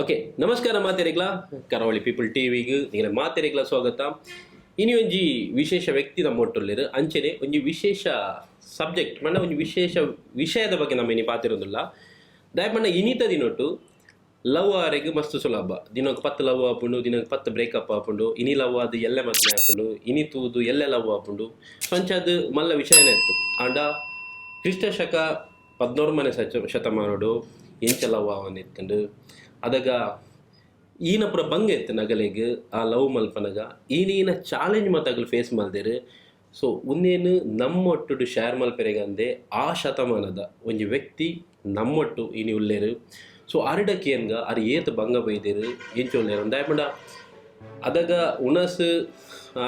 Okay, ನಮಸ್ಕಾರ ಮಾತೆರೆಗ್ಲ. ಕರಾವಳಿ people ಟಿವಿಗ್ ನಿಗಲ ಮಾತೆರೆಗ್ಲ ಸ್ವಾಗತ. ಇನಿ ಒಂಜಿ ವಿಶೇಷ ವ್ಯಕ್ತಿ ನಮ್ಮ ಒಟ್ಟುಲ್ಲೆರ್. ಅಂಚನೆ ಒಂಜಿ ವಿಶೇಷ ಸಬ್ಜೆಕ್ಟ್ ಪಂಡ ಒಂಜಿ ವಿಶೇಷ ವಿಷಯದ ಬಗ್ಗೆ ನಮ್ಮ ಇನಿ ಪಾತೆರೊಂದುಲ್ಲ. ದಾಯೆ ಪಂಡ ಇನಿತ ದಿನೊಟ್ಟು ಲವ್ ಆರೆಗ್ ಮಸ್ತ್ ಸುಲಭ. ದಿನಕ್ಕೆ 10 ಲವ್ ಆಪುಂಡು, ದಿನಕ್ಕೆ 10 ಬ್ರೇಕಪ್ ಆಪುಂಡು. ಇನಿ ಲವ್ ಆದ್ ಎಲ್ಲೆ ಮದ್ಮೆ ಆಪುಂಡು, ಇನಿ ತೂದು ಎಲ್ಲೆ ಲವ್ ಆಪುಂಡು. ಸೊ ಅಂಚಾದ್ ಮಲ್ಲ ವಿಷಯನೇ ಇತ್ತು. ಆಂಡ ಕ್ರಿಸ್ತ ಶಕ 11ನೇ ಶತಮಾನೊಡು ಎಂಚ ಲವ್ ಆವೊಂದಿತ್ತುಂಡು, ಅದಗ ಈನ ಪೂರ ಬಂಗ ಇತ್ತು ನಗಲೆಗ್ ಆ ಲವ್ ಮಲ್ಪನಗ, ಈನೀನ ಚಾಲೆಂಜ್ ಮತ್ತ ಅಗಲು ಫೇಸ್ ಮಲ್ದೆರ್. ಸೊ ಉಂದೇನು ನಮ್ಮೊಟ್ಟುಡು ಶೇರ್ ಮಲ್ಪೆರೆಗಂದೆ ಆ ಶತಮಾನದ ಒಂಜಿ ವ್ಯಕ್ತಿ ನಮ್ಮೊಟ್ಟು ಇನಿ ಉಲ್ಲೇರು. ಸೊ ಅರಡ ಕೇನ್ಗ ಅರ್ ಏತ್ ಬಂಗ ಬೈದೆರ್, ಎಂಚ ಉಲ್ಲೇರು. ದಾಯೆ ಪಂಡ ಅದಗ ಉಣಸ್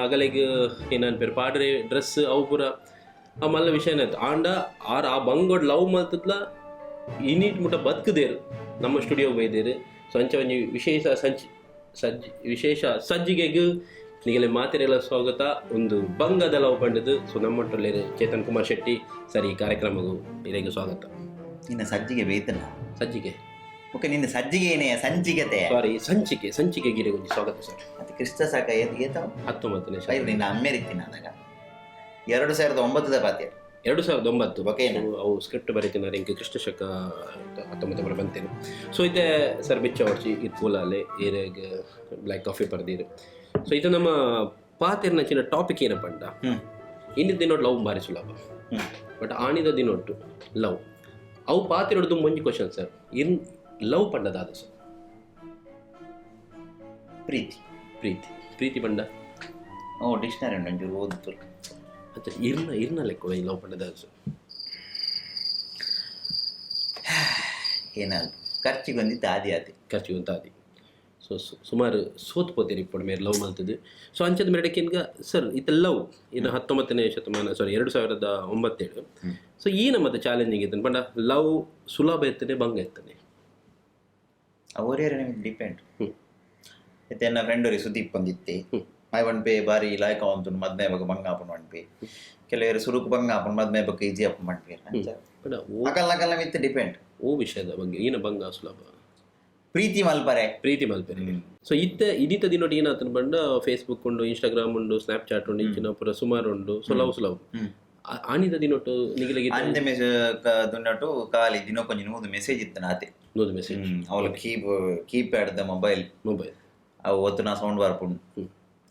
ಅಗಲೆಗ್ ಏನನ್ಪೇರು ಪಾಡ್ರೆ ಡ್ರೆಸ್ ಅವು ಪೂರ ಆ ಮಲ್ಲ ವಿಷಯನೇ ಆಯ್ತು. ಆಂಡ ಆರ್ ಆ ಬಂಗೋಡ್ ಲವ್ ಮಲ್ತದ್ಲ ಇನಿಟ್ ಮುಟ್ಟ ಬದುಕುದೇರು, ನಮ್ಮ ಸ್ಟುಡಿಯೋ ಬೈದೇರು. ಸೊ ಅಂಚ ಒಂಜಿ ವಿಶೇಷ ಸಂಚ್ ಸಜ್ಜಿ ವಿಶೇಷ ಸಜ್ಜಿಗೆಗ್ ನಿಗಲೆ ಮಾತೆರೆಲ ಸ್ವಾಗತ. ಒಂದು ಬಂಗದ ಲವ್ ಪಂಡದು. ಸೊ ನಮ್ಮೊಟ್ಟುಲ್ಲೇರು ಚೇತನ್ ಕುಮಾರ್ ಶೆಟ್ಟಿ ಸರ್. ಈ ಕಾರ್ಯಕ್ರಮಗೂ ಇರೆಗ್ ಸ್ವಾಗತ. ನಿನ್ನ ಸಜ್ಜಿಗೆ ಬೇಯ್ತಲ್ಲ. ಸಜ್ಜಿಗೆ. ಓಕೆ, ನಿನ್ನ ಸಜ್ಜಿಗೆ ಏನೇ ಸಂಚಿಗೆತೆ. ಸಾರಿ, ಸಂಚಿಕೆ. ಸಂಚಿಕೆ ಗಿರೆಗ್ ಒಂಜಿ ಸ್ವಾಗತ ಸರ್. ಮತ್ತೆ ಕ್ರಿಸ್ತ ಶಕ ಏತ್ ಏತ? 19ನೇ ಬೈರ್ ನಿನ್ನ ಅಮ್ಮೇರಿತ್ತಿನ ಆದಾಗ 2009ದ ಪಾತ್ಯ. 2009. ಓಕೆನಾ? ಸೊ, ಅವು ಸ್ಕ್ರಿಪ್ಟ್ ಬರೀತೀನಿ ಇಂಕ್ ಕ್ರಿಸ್ತ ಶಕ 19 ಬರ ಬಂತೇನೆ. ಸೊ ಇತ್ತೆ ಸರ್ ಬಿಚ್ಚ ಹೊಡ್ಚಿ ಇದು ಪೂಲಾಲೆ ಏರೆಗ್ ಬ್ಲ್ಯಾಕ್ ಕಾಫಿ ಪರ್ದೀರು. ಸೊ ಇದು ನಮ್ಮ ಪಾತೆರ್ನ ಚಿನ್ನ ಟಾಪಿಕ್ ಏನಪ್ಪ ಅಂಡ, ಇನ್ನಿದ್ದ ದಿನೊಟ್ಟು ಲವ್ ಭಾರಿ ಸುಲಭ. ಬಟ್ ಆಣಿದ ದಿನೊಟ್ಟು ಲವ್ ಅವು ಪಾತೆರೊಡ್ದು ಒಂಜಿ ಕ್ವಶನ್ ಸರ್, ಇನ್ ಲವ್ ಪಂಡದಾದ ಸರ್? ಪ್ರೀತಿ. ಪ್ರೀತಿ. ಪ್ರೀತಿ ಪಂಡ? ಓ, ಡಿಕ್ಷನರಿ ಉಂಟು, ಒಂಚೂರು ಓದುತ್ತು. ಅಚ್ಚ, ಇರ್ನ ಇರ್ನ ಲೆಕ್ಕ ಲವ್ ಪಂಡದಾದ ಸರ್? ಏನಾದ್ರು ಖರ್ಚಿಗೆ ಒಂದಿತ್ತು ಆದಿ ಆತಿ. ಖರ್ಚು ಅಂತ ಆದಿ. ಸೊ ಸುಮಾರು ಸೋತ್ ಪೋತೇರಿ ಇಪ್ಪಡು ಮೇರೆ ಲವ್ ಮಲ್ತದ್ದು. ಸೊ ಅಂಚದ ಮೇಡಕ್ಕಿನ್ಗ ಸರ್, ಇತ್ತ ಲವ್ ಇನ್ನು 19ನೇ ಶತಮಾನ, ಸಾರಿ, 2009. ಸೊ ಈ ನಮ್ಮದು ಚಾಲೆಂಜಿಂಗ್ ಇತ್ತನ ಪಂಡ ಲವ್ ಸುಲಭ ಎತ್ತನೆ, ಬಂಗ ಎತ್ತನೆ? ಅವರೇ ನಿಮಗೆ ಡಿಪೆಂಡ್. ಇತ್ತೆ ಎನ್ನ ಫ್ರೆಂಡ್ ಒರಿ ಸುದೀಪ್ ಒಂದಿತ್ತೆ. I one pay ಬಾರಿ ಲಾಯ್ಕ ಉಂಟು, ಮದ್ಮೆ ಬೊಕ ಬಂಗ ಆಪುಂಡು ಪನ್ಪೆ. ಕೆಲವರು ಸುರುಕು ಬಂಗ ಆಪುಂಡು, ಮದ್ಮೆ ಬೊಕ ಈಜಿ ಆಪುಂಡು ಪನ್ಪೆ. ಅಂಚ ಪಂಡ ಓ ಅಕಲ್ ನಕಲ್ನ ಮಿತ್ತ್ ಡಿಪೆಂಡ್. ಓ ವಿಷಯದ ಬಗ್ಗೆ ಈನ ಬಂಗ ಸುಲಭ? ಪ್ರೀತಿ ಮಲ್ಪರೆ. ಪ್ರೀತಿ ಮಲ್ಪೆರೆ. ಸೊ ಇತ್ತ ಇನಿತ ದಿನೊಟ್ಟು ಏನಾತನ ಪಂಡ ಫೇಸ್ಬುಕ್ ಉಂಡು, ಇನ್ಸ್ಟಾಗ್ರಾಮ್ ಉಂಡು, ಸ್ನ್ಯಾಪ್ ಚಾಟ್ ಉಂಡು, ಇಂಚಿನ ಪೂರ ಸುಮಾರು ಉಂಡು. ಸೊ ಲವ್ ಸುಲಭ. ಆನಿದ ದಿನೊಟ್ಟು ನಿಗಲಿಗೆ? ಅಂತೆ ಮೆಸೇಜ್ ದುನ್ನಟು ಖಾಲಿ ದಿನಕ್ಕೊಂಜಿ 100 ಮೆಸೇಜ್ ಇತ್ತು ಆತೆ. 100 ಮೆಸೇಜ್. ಅವಳು ಕೀಪ್ಯಾಡ್ the mobile. Mobile. ಅವು ಒತ್ತುನ ಸೌಂಡ್ ಬರ್ಪುಂಡು.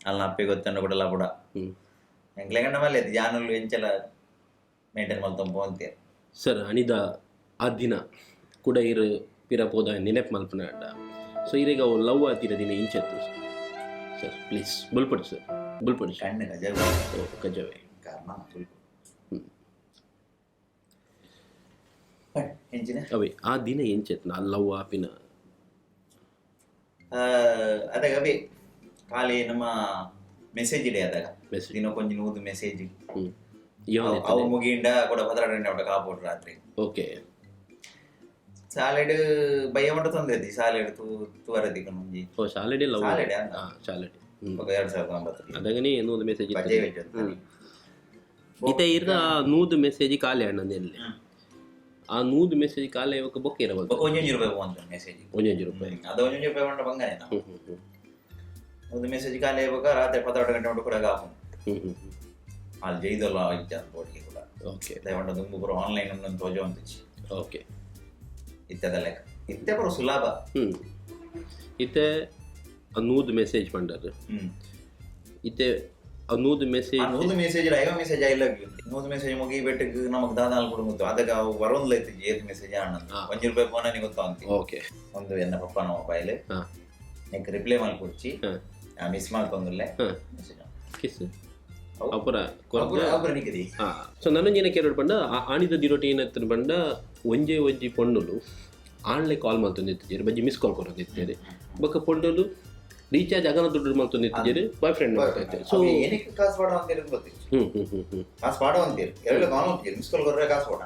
ಅಲ್ಲ ಅಪ್ಪೆ ಗೊತ್ತನ್ನು ಕೂಡ ಕೂಡ. ಎಂಕ್ಲೆಗಂಡ ಮಲ್ಲೆ ಜಾನುಲು ಎಂಚಲ ಮೇಂಟೈನ್ ಮಲ್ತೊಂಬು ಅಂತೀರ. ಸರ್, ಅನಿದ ಆ ದಿನ ಕೂಡ ಇರು ಪಿರ ಪೋದ ನೆನಪು ಮಲ್ಪನ ಅಡ್ಡ. ಸೊ ಇರೆಗ ಅವು ಲವ್ ಆತಿರ ದಿನ ಇಂಚತ್ತು ಸರ್? ಪ್ಲೀಸ್ ಬುಲ್ಪಡು ಸರ್, ಬುಲ್ಪಡು. ಕಣ್ಣು ಗಜ. ಓ, ಕಜವೇ. ಕಾರಣ ಎಂಚಿನ? ಅವೇ, ಆ ದಿನ ಎಂಚೆತ್ತು ಆ ಲವ್ ಆಪಿನ? ಅದಾಗ ಅವೇ ಖಾಲಿ ನಮ್ಮ ಮೆಸೇಜ್ ಇಡೆ ಅದಾಗ. ಮೆಸೇಜ್. ದಿನಕ್ಕೊಂಜಿ 100 ಮೆಸೇಜ್. ಏವೊಂದಿತ್ತನೆ? ಅವು ಮುಗಿಂಡ ಕೂಡ 12 ಗಂಟೆ ಅವಟ ಕಾಪೋಡು ರಾತ್ರಿ. ಸಾಲೆಡ್ ಬಯ್ಯ ಮಟ್ಟ ತೊಂದರೆ ಇದ್ದಿ ಸಾಲೆಡ್ ತೂ ತೂವರೆ ಒಂಜಿ. ಓ, ಶಾಲೆಡೆ ಲವ್. ಶಾಲೆಡೆ ಅಂದ. ಹಾಂ, ಶಾಲೆಡೆ. ಬೊಕ 2009. ಅದಾಗನೇ 100 ಮೆಸೇಜ್. ಬಜೆ ವೆಚ್ಚ. ಇತ್ತೆ ಇರ್ದ 100 ಮೆಸೇಜ್ ಖಾಲಿ ಅಣ್ಣ ಎಲ್ಲಿ ಆ 100 ಮೆಸೇಜ್ ಖಾಲಿ ಆಯ್ವಕ ಬೊಕ್ಕ ಇರಬಹುದು. ಬೊಕ ಒಂಜೊಂಜಿ ರೂಪಾಯಿ ಪೋಂತು ಮೆಸೇಜ್. ಒಂಜೊಂಜಿ ರೂಪಾಯಿ. ಅದು ಒಂಜೊಂಜಿ ರೂಪಾಯಿ ಪಂಡ ಬಂಗಾನೆ ನಾವು. ಹ್ಮ್ ಹ್ಮ್ ಹ್ಮ್ ಒಂದು ಮೆಸೇಜ್ ಖಾಲಿ ಆಯ್ಬೊಕ ರಾತ್ರಿ 12 ಗಂಟೆ ಮಟ್ಟ ಕೂಡ ಕಾಪು. ಹ್ಮ್ ಹ್ಮ್ ಹ್ಮ್ ಅಲ್ಲಿ ಜೈದಲ್ಲ ಇಜ್ಜ ಬೋಟಿಗೆ ಕೂಡ. ದಯವಂಡ ದುಂಬು ಪೂರ ಆನ್ಲೈನ್ ಉಂಡು ತೋಜ ಉಂತುಚಿ. ಇತ್ತೆದ ಲೆಕ್ಕ ಇತ್ತೆ ಪೂರ ಸುಲಭ. ಇತ್ತೆ ಆ 100 ಮೆಸೇಜ್ ಪಂಡರ್. ಇತ್ತೆ ಆ 100 ಮೆಸೇಜ್ ಆ 100 message 50 message I love you. 100 message ಮುಗಿ ಬೆಟ್ಟಕ್ಕೆ ನಮಗ್ ದಾದಾಲ್ ಕೂಡ ಗೊತ್ತು. ಅದಕ್ಕೆ ಅವು ಬರೋಂದ್ಲ ಇತ್ತು ಏತ್ ಮೆಸೇಜ್ ಅಣ್ಣ. 1 ರೂಪಾಯಿ ಫೋನ್ ಗೊತ್ತು ಅಂತ. ಒಂದು ಎನ್ನ ಪಪ್ಪನ ಮೊಬೈಲ್. ನೆಕ್ ರಿಪ್ಲೈ ಮಲ್ಕೊಡ್ಚಿ. ಮಿಸ್ ಮಲ್ತೊಂದುಲ್ಲೆ ಮೆಸೇಜ್. ಕಿಸ್ ಅವು. ಅಪುರ. ಅಪುರ ನಿಕ್ಕದಿ. ಸೊ ನನೊಂಜಿ ಕೇಳೋಡು ಪಂಡ, ಆ ಆಣಿದ ದಿನೊಟ್ಟು ಏನತ್ತನ ಪಂಡ, ಒಂಜೆ ಒಂಜಿ ಪೊಣ್ಣುಲು ಆನ್ಲೈ ಕಾಲ್ ಮಲ್ತೊಂದಿತ್ತಿಜೆರ್, ಬಜ್ಜಿ ಮಿಸ್ ಕಾಲ್ ಕೊರೊಂದಿತ್ತೇರು. ಬೊಕ್ಕ ಪೊಣ್ಣುಲು ರೀಚಾರ್ಜ್ ಅಗನ ದುಡ್ಡು ಮಲ್ತೊಂದಿತ್ತಿಜೆರ್, ಬಾಯ್ ಫ್ರೆಂಡ್ ಮಾಡ್ತಾ. ಸೊ ಏನಕ್ಕೆ ಕಾಸು ಪಾಡ ಅಂತ ಗೊತ್ತಿತ್ತು. ಹ್ಮ್ ಹ್ಮ್ ಹ್ಮ್ ಹ್ಮ್ ಕಾಸು ಪಾಡ ಅಂತೀರಿ, ಎರಡು ಕಾಲ್ ಅಂತೀರಿ, ಮಿಸ್ ಕಾಲ್ ಕೊರ್ರೆ ಕಾಸು ಪಾಡ.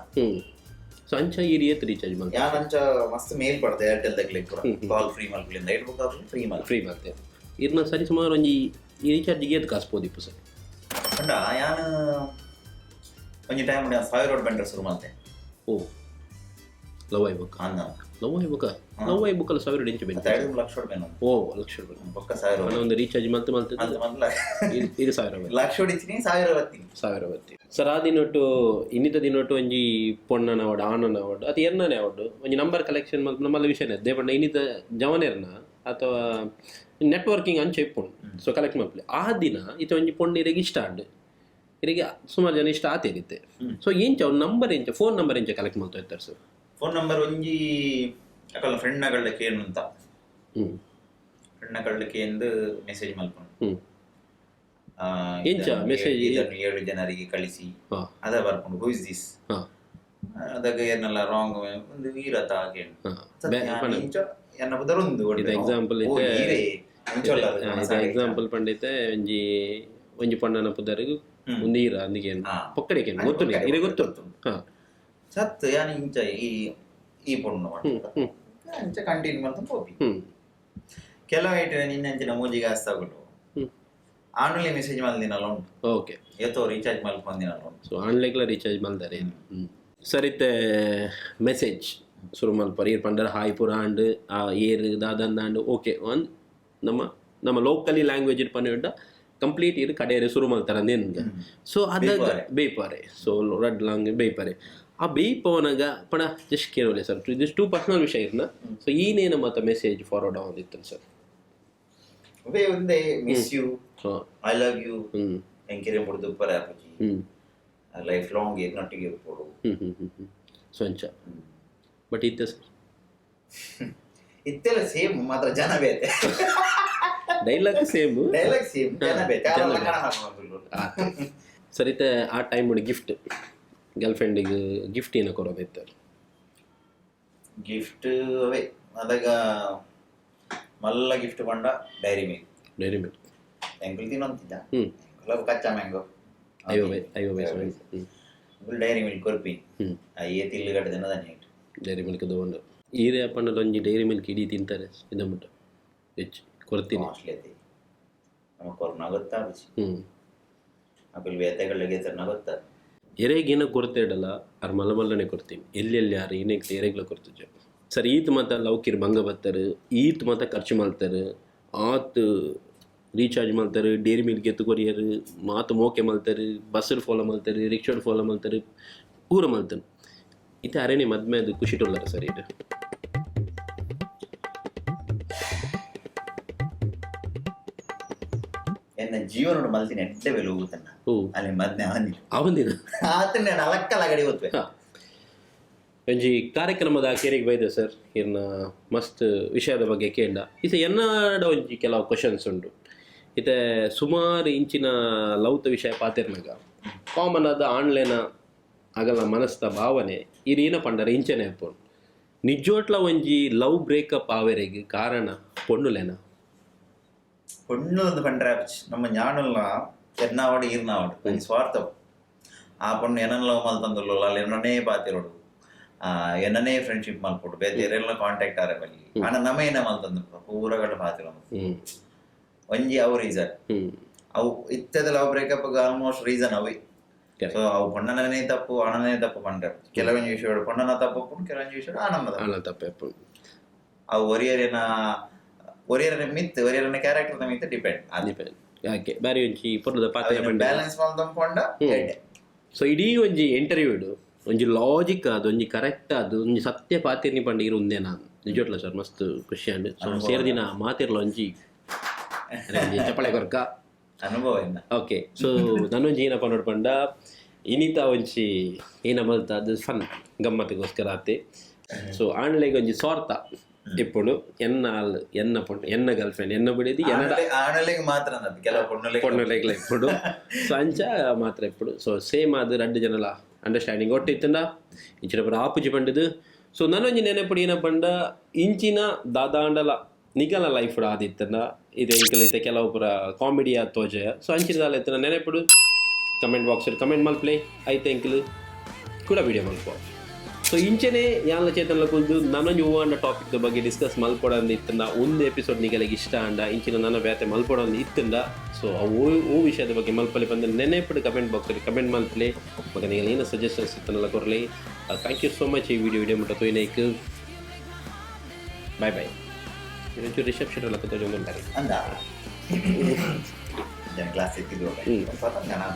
ಸೊ ಅಂಚ ಈ ಏತ್ ರೀಚಾರ್ಜ್ ಮಲ್ತ? ಯಾನ್ ಅಂಚ ಮಸ್ತ್ ಮೇಲ್ ಪಡ್ದೆ ಏರ್ಟೆಲ್ ದಕ್ಲೆಗ್ ಪೂರ, ಕಾಲ್ ಫ್ರೀ ಮಲ್ಪುಲಿಂದ ಏಟ್ ಬೊಕ್ಕ ಫ್ರೀ ಮಲ್ ಫ್ರೀ ಮಲ್ತೆ. ಇರ್ನ ಸರಿ ಸುಮಾರು ಒಂಜಿ ಈ ರೀಚಾರ್ಜ್ ಏತ್ ಕಾಸು ಪೋದಿಪ್ಪು ಸರ್? ಪಂಡ ಯಾನ್ ಒಂಜಿ ಟೈಮ್ 1000 ರೋಡ್ ಬೆಂಡ್ರೆ ಶುರು ಮಲ್ತೆ. ಓ, ಲವ್ ಆಯ್ಬೊಕ್ಕ? ಅಂದ. ಲವ್ ಆಯ್ಬೊಕ್ಕ? ಲವ್ ಆಯಿ ಬುಕ್ಕಲ ಸಾವಿರ ಇಂಚು ಬೆನ್ ಐದು ಲಕ್ಷ ರೂಪಾಯಿ. ಓ, ಲಕ್ಷ ರೂಪಾಯಿ. ಬೊಕ್ಕ ಸಾವಿರ. ಒಂದು ರೀಚಾರ್ಜ್ ಮಲ್ತು ಮಲ್ತು ಇದು ಸಾವಿರ. ಲಕ್ಷ ಹೊಡಿತೀನಿ, ಸಾವಿರ ಬತ್ತೀನಿ. ಸಾವಿರ ಬತ್ತಿ ಸರ್. ಆ ದಿನೊಟ್ಟು ಇನ್ನಿತ ದಿನೊಟ್ಟು ಒಂಜಿ ಪೊಣ್ಣನ ಅವಡು, ಆಣನ ಅವಡು, ಅದು ಎನ್ನನೇ ಅವಡು, ಒಂಜಿ ನಂಬರ್ ಕಲೆಕ್ಷನ್ ಮಲ್ಪುನ ಮಲ್ಲ ವಿಷಯನೇ. ದೇಪಂಡ ಇನ್ನಿತ ಜವನೆರ್ನ ಅಥವಾ ನೆಟ್ವರ್ಕಿಂಗ್ ಅಂಚೆ ಇಪ್ಪುಂಡು. ಸೊ ಕಲೆಕ್ಟ್ ಮಲ್ಪಲೆ. ಆ ದಿನ ಇತ್ತ ಒಂಜಿ ಪೊಣ್ಣು ಇರೆಗ್ ಇಷ್ಟ ಆಂಡ್, ಇರೆಗೆ ಸುಮಾರು ಜನ ಇಷ್ಟ ಆತೇರಿತ್ತೆ. ಸೊ ಎಂಚ ಅವ್ನ ನಂಬರ್ ಎಂಚ, ಫೋನ್ ನಂಬರ್ ಎಂಚ ಕಲೆಕ್ಟ್ ಮಲ್ತು ಇತ್ತಾರೆ ಸರ್? ಫೋನ್ ನಂಬರ್ ಒಂಜಿ ಅಕಲ್ಲ ಫ್ರೆಂಡ್ ನಗಳ್ಳ ಕೇನು ಅಂತ. ಫ್ರೆಂಡ್ ನಗಳ್ಳ ಕೇಂದು ಮೆಸೇಜ್ ಮಲ್ಪುಂಡು. ಎಂಚ ಮೆಸೇಜ್? ಇದನ್ನು 7 ಜನರಿಗೆ ಕಳಿಸಿ ಅದ ಬರ್ಕೊಂಡು, who is this? ಅದಾಗ ಏನೆಲ್ಲ ರಾಂಗ್ ಒಂದು ಈರತ ಕೇಳು. ಎನ್ನ ಬದಲೊಂದು ಇದು ಎಕ್ಸಾಂಪಲ್ ಎಕ್ಸಾಂಪಲ್ ಪಂಡಿತೆ ಒಂಜಿ ಒಂಜಿ ಪಣ್ಣನ ಪುದರಿಗೆ ಒಂದು ಈರ ಅಂದಿಗೆ ಪೊಕ್ಕಡೆ ಗೊತ್ತು ಇರೆ ಗೊತ್ತು. ಸತ್ ಯಾನ್ ಇಂಚ ಈ ಈ ಪೊಣ್ಣು ಅಂಚ ಕಂಟಿನ್ಯೂ ಮಾಡ್ತಾ ಪೋಪಿ. ಕೆಲವು ಐಟು ನಿನ್ನಂಚಿನ ಮೂಜಿಗೆ ಆಸ್ತಾಗುಲು ಆನ್ಲೈನ್ ಮೆಸೇಜ್ ಮಲ್ದಿನಲ್ಲ ಉಂಟು. ಓಕೆ, ಏತೋ ರೀಚಾರ್ಜ್ ಮಲ್ಪಂದಿನಲ್ಲ ಉಂಟು. ಸೊ ಆನ್ಲೈನ್ಲ ರೀಚಾರ್ಜ್ ಮಲ್ದಾರೆ ಸರಿತೆ ಮೆಸೇಜ್ ಶುರು ಮಲ್ಪರ್. ಏರ್ ಪಂಡರ್ ಹಾಯ್ ಪೂರ ಆಂಡ್ ಆ ಏರ್ ದಾದಂದಾಂಡ್. ಓಕೆ, ಒಂದು ನಮ್ಮ ನಮ್ಮ ಲೋಕಲಿ ಲ್ಯಾಂಗ್ವೇಜ್ ಪನ್ನಿಡ ಕಂಪ್ಲೀಟ್ ಇರು ಕಡೆಯರೆ ಶುರು ಮಲ್ತಾರ ನಿನ್ಗೆ. ಸೊ ಅದ ಬೇಯ್ಪಾರೆ. ಸೊ ರಡ್ ಲಾಂಗ್ ಬೇಯ್ಪಾರೆ. ಆ ಬೇಯ್ಪವನಾಗ ಪಣ ಜಸ್ಟ್ ಕೇಳೋಲೆ ಸರ್, ಜಸ್ಟ್ ಟೂ ಪರ್ಸನಲ್ ವಿಷಯ ಇರ್ನ. ಸೊ ಈನೇನು ಮತ್ತೆ ಮೆಸೇಜ್ ಫಾರ್ವರ್ಡ್ ಆಗೋದಿತ್ತು ಸರ್? ಒಂದೇ miss you, I love you, ಎಂಕಿರೆ ಮುಡ್ದು ಪರ ಲೈಫ್ ಲಾಂಗ್ ಏರ್ನೊಟ್ಟಿಗೆ ಇರ್ಬೋದು. ಸೊ ಅಂಚ ಬಟ್ ಇತ್ತೆ ಸರ್ ಇತ್ತೆಲ್ಲ ಸೇಮ್, ಮಾತ್ರ ಜನ ಬೇತೆ. ಡೈಲಾಗ್ ಸೇಮ್, ಡೈಲಾಗ್ ಸೇಮ್, ಜನ ಬೇತೆ. ಸರಿತೆ ಆ ಟೈಮ್ ಗಿಫ್ಟ್ ಗರ್ಲ್ ಫ್ರೆಂಡಿಗೆ ಗಿಫ್ಟ್ ಏನೋ ಕೊಡೋದಿತ್ತು? ಗಿಫ್ಟ್ ಅವೇ ಅದಾಗ ಮಲ್ಲ ಗಿಫ್ಟ್ ಪಂಡ ಡೈರಿ ಮಿಲ್ಕ್. ಡೈರಿ ಮಿಲ್ಕ್ ಎಂಕುಲು ತಿನ್ನೊಂತಿದ್ದ ಕಚ್ಚಾ ಮ್ಯಾಂಗೋ. ಐವ ಡೈರಿ ಮಿಲ್ಕ್ ಕೊರ್ಪಿ ಏ ತಿಲ್ಲು ಕಟ್ಟದ ಡೈರಿ ಮಿಲ್ಕ್ ತಗೊಂಡು ಈರೆ ಪಂಡಲ ಒಂಜಿ ಡೈರಿ ಮಿಲ್ಕ್ ಇಡೀ ತಿಂತಾರೆ ಇದನ್ಬಿಟ್ಟು ಹೆಚ್ಚು ಕೊರ್ತೀನಿ. ನಮಗೆ ಕೊರೋನಾ ಗೊತ್ತಾಗುଛି, ಅಕುಲು ಬೇತೆಗಳಿಗೆ ಗೊತ್ತಾಗ ಎರೆಗೇನ ಕೊರತೆ ಇಡಲ್ಲ, ಅರ್ ಮಲ್ಲ ಮಲ್ಲನೆ ಕೊರ್ತೀನಿ. ಎಲ್ಲೆಲ್ಲಿ ಯಾರು ಏನೇ ಎರೆಗ್ಲ ಕೊರ್ತಿದ್ದೆ ಸರ್. ಈತ್ ಮಾತ ಲೌಕಿರ್ ಭಂಗ ಬರ್ತಾರೆ, ಈತ್ ಮಾತ ಖರ್ಚು ಮಾಡ್ತಾರೆ, ಆತ್ ರೀಚಾರ್ಜ್ ಮಾಡ್ತಾರೆ, ಡೈರಿ ಮಿಲ್ಕ್ ಎತ್ತು ಕೊರಿಯರು, ಮಾತು ಮೋಕೆ ಮಲ್ತಾರೆ, ಬಸ್ಸರ್ ಫಾಲೋ ಮಾಡ್ತಾರೆ, ರಿಕ್ಷಾಡ್ ಫಾಲೋ ಮಾಡ್ತಾರೆ, ಪೂರ ಮಲ್ತಾರೆ. ಇತ್ತೆ ಅರೇನೆ ಮದ್ಮೆ ಅದು ಖುಷಿ ಟೊಲ್ಲರ ಸರ್ ಇದು? ಎನ್ನ ಜೀವನೋಡು ಮಲ್ತಿನ ಎಡ್ಡೆ ಬೆಲೆ ಹೋಗುತ್ತಣ್ಣ ಅಲ್ಲಿ ಮದ್ನೆ ಅವನಿ ಅವಂದಿನ ಆತನ ಅಲಕ್ಕಲ ಗಡಿ ಹೋತ್ವೆ. ಒಂಜಿ ಕಾರ್ಯಕ್ರಮದ ಕೇರಿಗೆ ಬೈದೆ ಸರ್, ಇನ್ನ ಮಸ್ತ್ ವಿಷಯದ ಬಗ್ಗೆ ಕೇಂಡ ಇತ್ತೆ ಎನ್ನಾಡ ಒಂಜಿ ಕೆಲವು ಕ್ವಶನ್ಸ್ ಉಂಟು. ಇತ್ತೆ ಸುಮಾರು ಇಂಚಿನ ಲೌತ ವಿಷಯ ಪಾತಿರ್ನಾಗ ಕಾಮನ್ ಆದ ಆನ್ಲೈನ್ ಅಗಲ ಮನಸ್ದ ಭಾವನೆ ಇರೇನ ಪಂಡರೆ ಇಂಚನೆ ಅಪ್ಪು ನಿಜೋಟ್ಲ ಒಂಜಿ ಲವ್ ಬ್ರೇಕಪ್ ಆವೆರೆಗೆ ಕಾರಣ ಪೊಣ್ಣುಲೇನ? ಪೊಣ್ಣು ಒಂದು ಪಂಡ್ರೆ ನಮ್ಮ ಜ್ಞಾನಲ್ಲ ಎನ್ನಾವಡು ಈರ್ನಾವಡು ಒಂಜಿ ಸ್ವಾರ್ಥ. ಆ ಪೊಣ್ಣು ಏನನ್ನ ಲವ್ ಮಲ್ತಂದುಲ್ಲ, ಅಲ್ಲಿ ಎನ್ನನೇ ಪಾತಿರೋಡು, ಎನ್ನನೇ ಫ್ರೆಂಡ್ಶಿಪ್ ಮಲ್ಪೊಡು, ಬೇತೆ ಎರೆಲ್ಲ ಕಾಂಟ್ಯಾಕ್ಟ್ ಆರೆ ಬಲ್ಲಿ ಆನ ನಮ ಏನ ಮಲ್ತಂದು ಪೂರ ಗಟ್ಟ ಪಾತಿರೋ ಒಂಜಿ ಅವು ರೀಸನ್. ಅವು ಇತ್ತದ ಲವ್ ಬ್ರೇಕಪ್ ಆಲ್ಮೋಸ್ಟ್ ರೀಸನ್ ಅವಿ. ಸೊ ಅವು ಪೊಣ್ಣನೇ ತಪ್ಪು ಅಣ್ಣನೇ ತಪ್ಪು ಪಂಡ್ರೆ ಕೆಲವೊಂದು ವಿಷಯ ಪೊಣ್ಣನ ತಪ್ಪು, ಕೆಲವೊಂದು ವಿಷಯ ಆನಂದ ತಪ್ಪು. ಅವು ಒರಿಯರೇನ ಒರಿಯರನ ಮಿತ್ ಒರಿಯರನ ಕ್ಯಾರೆಕ್ಟರ್ ಮಿತ್ ಡಿಪೆಂಡ್ ಡಿಪೆಂಡ್. ಯಾಕೆ ಬಾರಿ ಒಂಜಿ ಪೊರ್ಲುದ ಪಾತ್ರ ಬ್ಯಾಲೆನ್ಸ್ ಮಲ್ತಂ ಪಂಡ. ಸೊ ಇಡೀ ಒಂಜಿ ಇಂಟರ್ವ್ಯೂ ಒಂಜಿ ಲಾಜಿಕ್ ಅದು ಒಂಜಿ ಕರೆಕ್ಟ್ ಅದು ಒಂಜಿ ಸತ್ಯ ಪಾತಿರ್ನಿ ಪಂಡ ಇರು ಒಂದೇ ನಾನು ನಿಜೋಟ್ಲ ಸರ್ ಮಸ್ತ್ ಖುಷಿ ಅಂಡ್. ಸೊ ಸೇರ್ದಿನ ಮಾತಿರ್ಲ ಒಂಜಿ ಚಪ್ಪಳೆ ಕೊರ್ಕ ಅನುಭವ. ಓಕೆ, ಸೊ ನಾನೊಂಜಿ ಏನಪ್ಪ ನೋಡ್ ಪಂಡ ಇನಿತ ಒಂಜಿ ಏನ ಮಲ್ತ ಅದು ಫನ್ ಗಮ್ಮತ್ತಿಗೋಸ್ಕರ ಆತೆ. ಸೊ ಆನ್ಲೈನ್ ಒಂಜಿ ಸ್ವಾರ್ಥ ಇಪ್ಪುಂಡು ಎನ್ನ ಆಲ್ ಎನ್ನ ಪೊಣ್ಣು ಎನ್ನ ಗರ್ಲ್ ಫ್ರೆಂಡ್ ಎನ್ನ ಬಿಡಿದು ಆಣಲೆಗೆ ಮಾತ್ರ ಕೆಲವು ಪೊಣ್ಣುಲೆಗ್ಲ ಇಪ್ಪುಂಡು. ಸೊ ಅಂಚ ಮಾತ್ರ ಇಪ್ಪುಂಡು. ಸೊ ಸೇಮ್ ಅದು ರಡ್ಡು ಜನಲ ಅಂಡರ್ಸ್ಟ್ಯಾಂಡಿಂಗ್ ಒಟ್ಟು ಇತ್ತಂಡ ಇಂಚಿನ ಪೂರ ಆಪುಜಿ ಪಂಡದು. ಸೊ ನಾನೊಂಜಿ ನೆನಪುಡು ಏನ ಪಂಡ ಇಂಚಿನ ದಾದಾಂಡಲ ನಿಗಲ ಲೈಫ್ ಆದಿತ್ತಂಡ ಇದು ಎಂಕಲ್ ಇತ್ತೆ ಕೆಲವು ಪೂರ ಕಾಮಿಡಿ ಆದ್ ತೋಜಯ. ಸೊ ಅಂಚಿನ ದಾಲ ಇತ್ತಂಡ ನೆನಪುಡು ಕಮೆಂಟ್ ಬಾಕ್ಸ್ ಕಮೆಂಟ್ ಮಲ್ಪ್ಲೆ ಐತೆ ಎಂಕಲ್ ಕೂಡ ವಿಡಿಯೋ ಮಲ್ಪ. ಸೊ ಇಂಚೆನೆ ಯಾನ್ಲ ಚೇತನ್ಲ ಕುಲ್ದು ನಾನೊಂಜಿ ಹೂವಾಂಡ ಟಾಪಿಕ್ ಬಗ್ಗೆ ಡಿಸ್ಕಸ್ ಮಲ್ಪೊಡಂದು ಇತ್ತಂಡ ಒಂದು ಎಪಿಸೋಡ್ ನಿಗಲಿಗೆ ಇಷ್ಟ ಅಂಡ ಇಂಚಿನ ನನ್ನ ವ್ಯಾತೆ ಮಲ್ಪೊಡಂದು ಇತ್ತಂಡ. ಸೊ ಅವು ಓ ವಿಷಯದ ಬಗ್ಗೆ ಮಲ್ಪಲೆ ಬಂದು ನೆನೆಪುಡು ಕಮೆಂಟ್ ಬಾಕ್ಸಲ್ಲಿ ಕಮೆಂಟ್ ಮಲ್ಪಲೆ ಮಗ ನಿಗಲ ಏನು ಸಜೆಷನ್ಸ್ ಇತ್ತನಲ್ಲ ಕೊರಲಿ. Thank you so much. ಈ ವಿಡಿಯೋ ವಿಡಿಯೋ ಮುಟ್ಟ ತೋಯ್ನೈಕ್ ಬಾಯ್ ಬಾಯ್. ಒಂಚೂರು ರಿಸೆಪ್ಷನ್ ಎಲ್ಲ ತೋಜೊಂದುಂಡಾರೆ. ಅಂದ ಜನ ಕ್ಲಾಸ್ ಇತ್ತಿದ್ದು.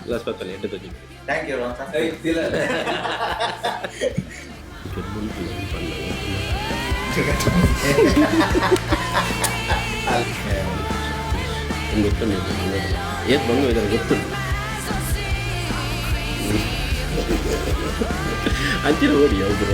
ಗ್ಲಾಸ್ ಪತ್ತಲೆ ಎಡ್ಡೆ ತೋಜಿ. Thank you. ಗೊತ್ತುಂಟು, ಏತ್ ಬಂಗು ಇದ್ದಾರೆ ಗೊತ್ತುಂಟು. ಅಂಚಿನ ಓಡಿ ಯಾವ್ದು.